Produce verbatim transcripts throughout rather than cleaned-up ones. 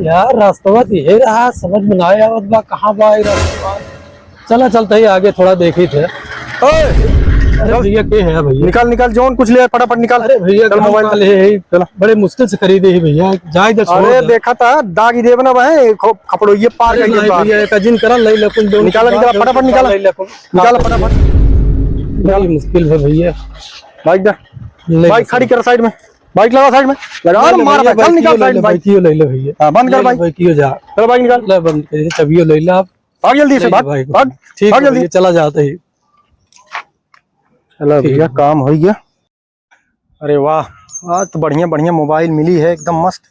यार, रास्तवा तो यही रहा, समझ में ना आवत बा, कहाँ बा ये रास्तवा। चला, चलते ही आगे थोड़ा देखी थे। ओए, अरे चल। भैया, के है भैया? निकाल, निकाल, जौन कुछ ले, फटाफट निकाल। अरे भैया, चल, गाँव मोबाइल का ले है, चला। बड़े मुश्किल से खरीदे ही भैया, जाए जा, छोड़ अरे दे। देखा था, दाग ही देबना भाई, खो-, खपड़ो ये पार अरे करके नहीं बाहर। भैया, एक जिन करा, ले ले, कुल जौन निकाला, कुछ निकाला, बाहर फटाफट निकाला। ले ले कुल। निकाला फटाफट। बड़ी मुश्किल है भैया। बाइक दे। ले बाइक ले खड़ी सर। कर साइड में। बाइक लगा साइड में। लगा ले लो मार भैया, दे, चल बाइक निकाल यो ले साइड लो, में बाइक। बाइक यो ले लो भैया। हाँ, बंद कर ले लो बाइक। बाइक यो जा। चलो बाइक निकाल। ले बंद कर दे, चाबियो ले लो आप। भाग जल्दी से, ले लो भाग, भाई। भाग, ठीक भाग है जल्दी। भैया, चला जाते ही। चलो ठीक भैया, है। काम हो गया। अरे वाह, आज तो बढ़िया बढ़िया मोबाइल मिली है, एकदम मस्त।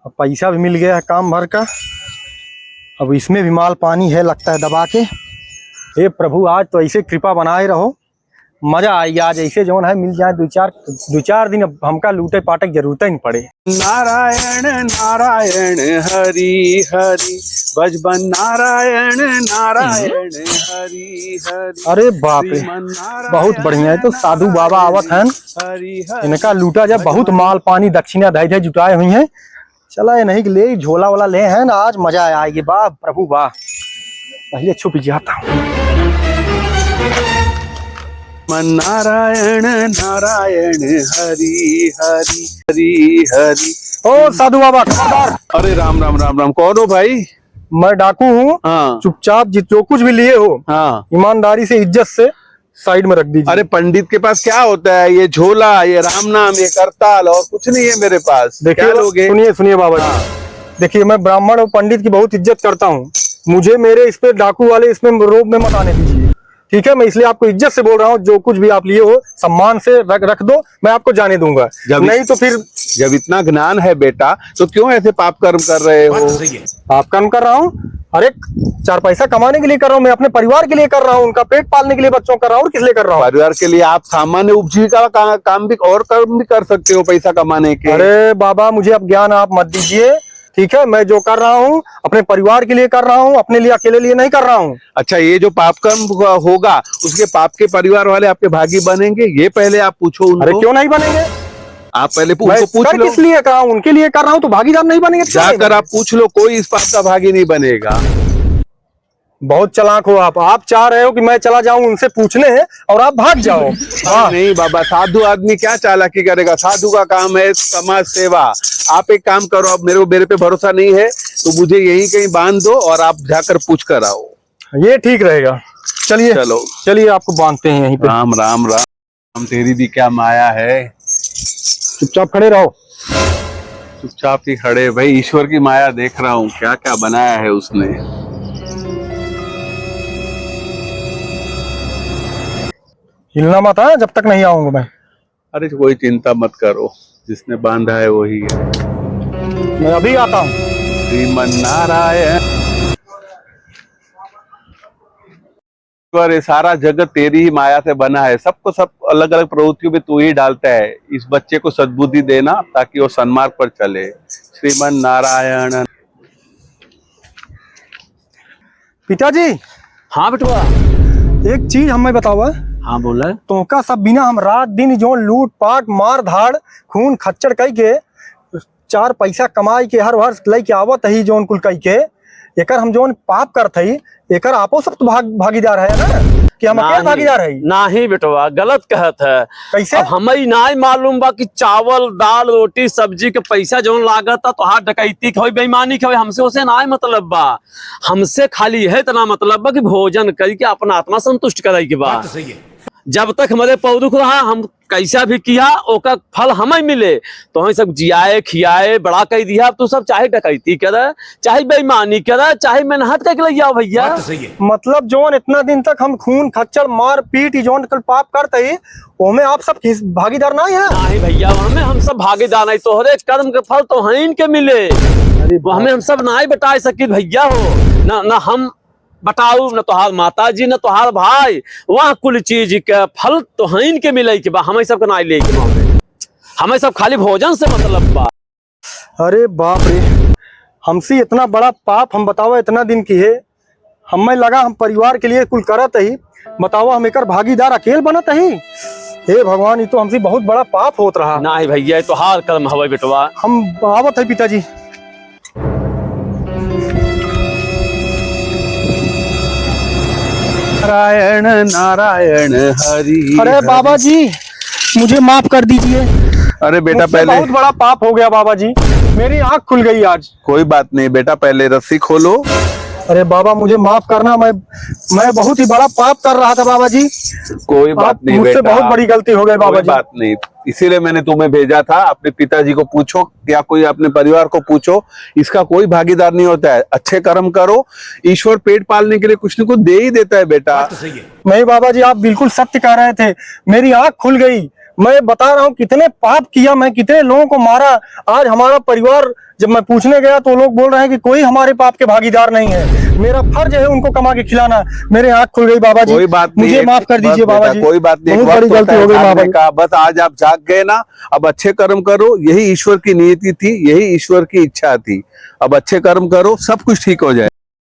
अब पैसा भी मिल गया है काम भर का। अब इसमें भी माल पानी है, लगता है दबा के। हे प्रभु, आज तो ऐसे कृपा बनाए रहो, मजा आई आज। ऐसे जौन है मिल जाए दो चार, दो चार दिन, अब हमका लूटे पाटे की जरूरत ही नहीं पड़े। नारायण नारायण हरि हरि, बजबन नारायण नारायण हरि हरि। अरे बाप रे, श्रीमन नारायण बहुत बढ़िया है। तो साधु बाबा आवत हन, हरि हरि। इनका लूटा जा, बहुत माल पानी दक्षिणा धई धई जुटाए हुई हैं। चला ये नहीं ले झोला वाला ले हैं ना, आज मजा आएगी। वाह प्रभु वाह, पहले छुप जाता हूँ। मन नारायण नारायण हरि हरि हरि हरि। ओ साधु बाबा, खबरदार। अरे राम राम राम राम, कौन हो भाई? मैं डाकू हूँ। हाँ। चुपचाप जित-, जो कुछ भी लिए हो, हाँ। ईमानदारी से, इज्जत से साइड में रख दीजिए। अरे पंडित के पास क्या होता है, ये झोला, ये राम नाम, ये करताल, और कुछ नहीं है मेरे पास। देखिए, क्या लोगे? सुनिए, सुनिए बाबा जी। हाँ। देखिए, मैं ब्राह्मण और पंडित की बहुत इज्जत करता हूँ, मुझे मेरे इस पे डाकू वाले इसमें रोब में मत आने दीजिए, ठीक है? मैं इसलिए आपको इज्जत से बोल रहा हूँ, जो कुछ भी आप लिए हो सम्मान से रख, रख दो, मैं आपको जाने दूंगा, जब नहीं तो फिर जब इतना ज्ञान है बेटा, तो क्यों ऐसे पाप कर्म कर रहे हो? बात तो सही है। पाप कर्म कर रहा हूँ? अरे, चार पैसा कमाने के लिए कर रहा हूँ, मैं अपने परिवार के लिए कर रहा हूँ, उनका पेट पालने के लिए बच्चों कर रहा हूँ, और किस लिए कर रहा हूँ? परिवार के लिए आप सामान्य उपजीविका का का-, काम भी, और कर्म भी कर सकते हो पैसा कमाने के। अरे बाबा, मुझे अब ज्ञान आप मत दीजिए, ठीक है? मैं जो कर रहा हूँ, अपने परिवार के लिए कर रहा हूँ, अपने लिए, अकेले लिए नहीं कर रहा हूँ। अच्छा, ये जो पाप कर्म हो-, होगा, उसके पाप के परिवार वाले आपके भागी बनेंगे? ये पहले आप पूछो उनको। अरे, क्यों नहीं बनेंगे? आप पहले पू-, मैं उनको पूछ कर लो। किस लिए कर रहा हूँ? उनके लिए कर रहा हूँ, तो भागीदार नहीं बनेंगे, क्यों नहीं जाकर बनेंगे? आप पूछ लो, कोई इस पाप का भागी नहीं बनेगा। बहुत चालाक हो आप। आप चाह रहे हो कि मैं चला जाऊं उनसे पूछने और आप भाग जाओ। हाँ। नहीं बाबा, साधु आदमी क्या चालाकी करेगा? साधु का काम है समाज सेवा। आप एक काम करो, आप मेरे को, मेरे पे भरोसा नहीं है, तो मुझे यहीं कहीं बांध दो और आप जाकर पूछ कर आओ। ये ठीक रहेगा। चलिए, चलो। चलिए, आपको बांधते हैं यहीं पे। राम, राम, राम। हम तेरी भी क्या माया है। चुपचाप खड़े रहो। चुपचाप ही खड़े भाई, ईश्वर की माया देख रहा हूँ, क्या क्या बनाया है उसने। हिलना मत, हाँ, जब तक नहीं आऊंगा मैं। अरे कोई चिंता मत करो, जिसने बांधा है वही है। मैं अभी आता हूँ। श्रीमन नारायण। ईश्वर, ये सारा जगत तेरी ही माया से बना है, सबको सब अलग-अलग प्रवृत्तियों में तू ही डालता है। इस बच्चे को सद्बुद्धि देना ताकि वो सन्मार्ग पर चले। श्रीमन नारायण। पिताजी। हाँ बेटवा। एक चीज हमें बतावा। हाँ बोला। तोहका सब बिना हम रात दिन जो लूट पाट, मार धाड़, खून खच्चड़ कई के चार पैसा कमाई के हर वर्ष लइके आवत ही जौन कुल कई के, एकर हम जौन पाप करत हई, एकर आपो सब तो भाग-, भागीदार है ना, कि हम अकेले नाहीं, भागीदार हई? नाहीं बेटवा, गलत कहत है। कैसे? अब हमई नाहीं मालूम बा कि चावल, दाल, रोटी, सब्जी के पैसा जौन लागत है, तोहार डकैती के होई, बेईमानी के होई, हमसे ओसे नाहीं मतलब बा। हमसे खाली है इतना मतलब बा कि भोजन कई के अपना आत्मा संतुष्ट करे के बा। बात तो सही है। जब तक हमरे पौरुख रहा, हम कैसा भी किया, ओकर फल हमें मिले। तोहई सब जियाए, खियाए, बड़ा कई दिया। अब तू सब चाहे डकैती करे, चाहे बेईमानी करे, चाहे मेहनत करके ले आओ भैया। बात तो सही है। मतलब जौन इतना दिन तक हम खून खच्चड़ मार पीट ई जौन कल पाप करत ही, ओमे आप सब किस भागीदार नाहीं है? नाहीं भैया, ओमे हम सब भागीदार नाहीं। तोहरे कर्म के फल तोहइन के मिले। अरे वो हमें बाप। हम सब नाहीं बटाए सकी भैया हो। ना, ना हम बताऊ, न तोहार माता जी, न तोहार भाई, वह कुल चीज के फल तोहइन के मिले के बा, हमई सबके नाहीं ले के बा। हमई सब खाली भोजन से मतलब बा। अरे बाप रे, हमसे इतना बड़ा पाप हम बतावा इतना दिन किहे, हमें लगा हम परिवार के लिए कुल करत ही, बतावा हम एकर भागीदार अकेल बनत ही। हे भगवान, ई तो हमसे बहुत बड़ा पाप होत रहा। नाहीं भैया, ई तोहार कर्म हवे बेटवा। हम आवत है पिताजी। नारायण, नारायण, हरि अरे हरि। बाबा जी, मुझे माफ कर दीजिए। अरे बेटा, मुझसे पहले बहुत बड़ा पाप हो गया बाबा जी, मेरी आँख खुल गई आज। कोई बात नहीं बेटा, पहले रस्सी खोलो। अरे बाबा, मुझे माफ करना, मैं, मैं बहुत ही बड़ा पाप कर रहा था बाबा जी। कोई बात आप नहीं मुझसे बेटा। बहुत बड़ी गलती हो गई बाबा कोई जी। बात नहीं, इसीलिए मैंने तुम्हें भेजा था। अपने पिताजी को पूछो या कोई अपने परिवार को पूछो, इसका कोई भागीदार नहीं होता है। अच्छे कर्म करो, ईश्वर पेट पालने के लिए कुछ न कुछ दे ही देता है बेटा। बात तो सही है। नहीं बाबा जी, आप बिल्कुल सत्य कह रहे थे, मेरी आँख खुल गई। मैं बता रहा हूँ कितने पाप किया मैं, कितने लोगों को मारा। आज हमारा परिवार, जब मैं पूछने गया तो लोग बोल रहे हैं कि कोई हमारे पाप के भागीदार नहीं है। मेरा फर्ज है उनको कमा के खिलाना। मेरे आँख खुल गई बाबा जी, कोई बात नहीं, मुझे एक माफ कर बस दीजिए बाबा बेटा, जी। कोई बात नहीं, एक बहुत बड़ी वक्त गलती होता हो है गई जागने बाबा जी। का। बस आज आप जाग गए ना, अब अच्छे कर्म करो, यही ईश्वर की नियति थी, यही ईश्वर की इच्छा थी। अब अच्छे कर्म करो, सब कुछ ठीक हो जाए।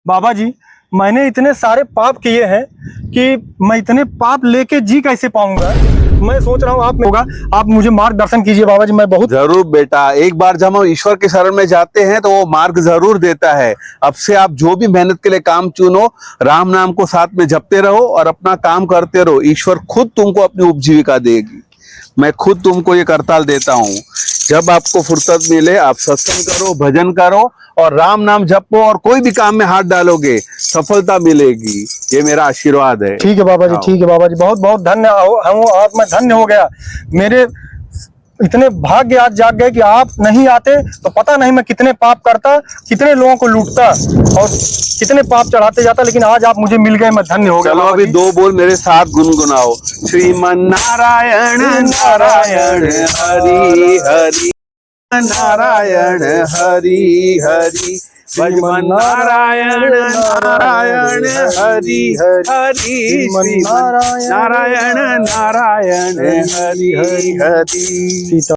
बाबा जी, मैंने इतने सारे पाप किए हैं कि मैं इतने पाप लेके जी कैसे पाऊंगा? मैं सोच रहा हूँ आप में होगा, आप मुझे मार्गदर्शन कीजिए बाबा जी, मैं बहुत जरूर बेटा, एक बार जब हम ईश्वर के शरण में जाते हैं तो वो मार्ग जरूर देता है। अब से आप जो भी मेहनत के लिए काम चुनो, राम नाम को साथ में जपते रहो और अपना काम करते रहो, ईश्वर खुद तुमको अपनी उपजीविका देगी। मैं खुद तुमको ये करताल देता हूँ। जब आपको फुर्सत मिले, आप सत्संग करो, भजन करो और राम नाम जपो और कोई भी काम में हाथ डालोगे, सफलता मिलेगी। ये मेरा आशीर्वाद है। ठीक है बाबा जी, हाँ। ठीक है बाबा जी, बहुत बहुत धन्य हो, हम, आज मैं धन्य हो गया। मेरे इतने भाग्य आज जाग गए कि आप नहीं आते तो पता नहीं मैं कितने पाप करता, कितने लोगों को लूटता और कितने पाप चढ़ाते जाता, लेकिन आज आप मुझे मिल गए, मैं धन्य हो गया चलो बाबा अभी जी। दो बोल मेरे साथ गुनगुनाओ। श्रीमन नारायण नारायण हरि हरि, नारायण हरि हरि, श्रीमन नारायण नारायण हरि हरि, श्रीमन नारायण नारायण हरि हरि।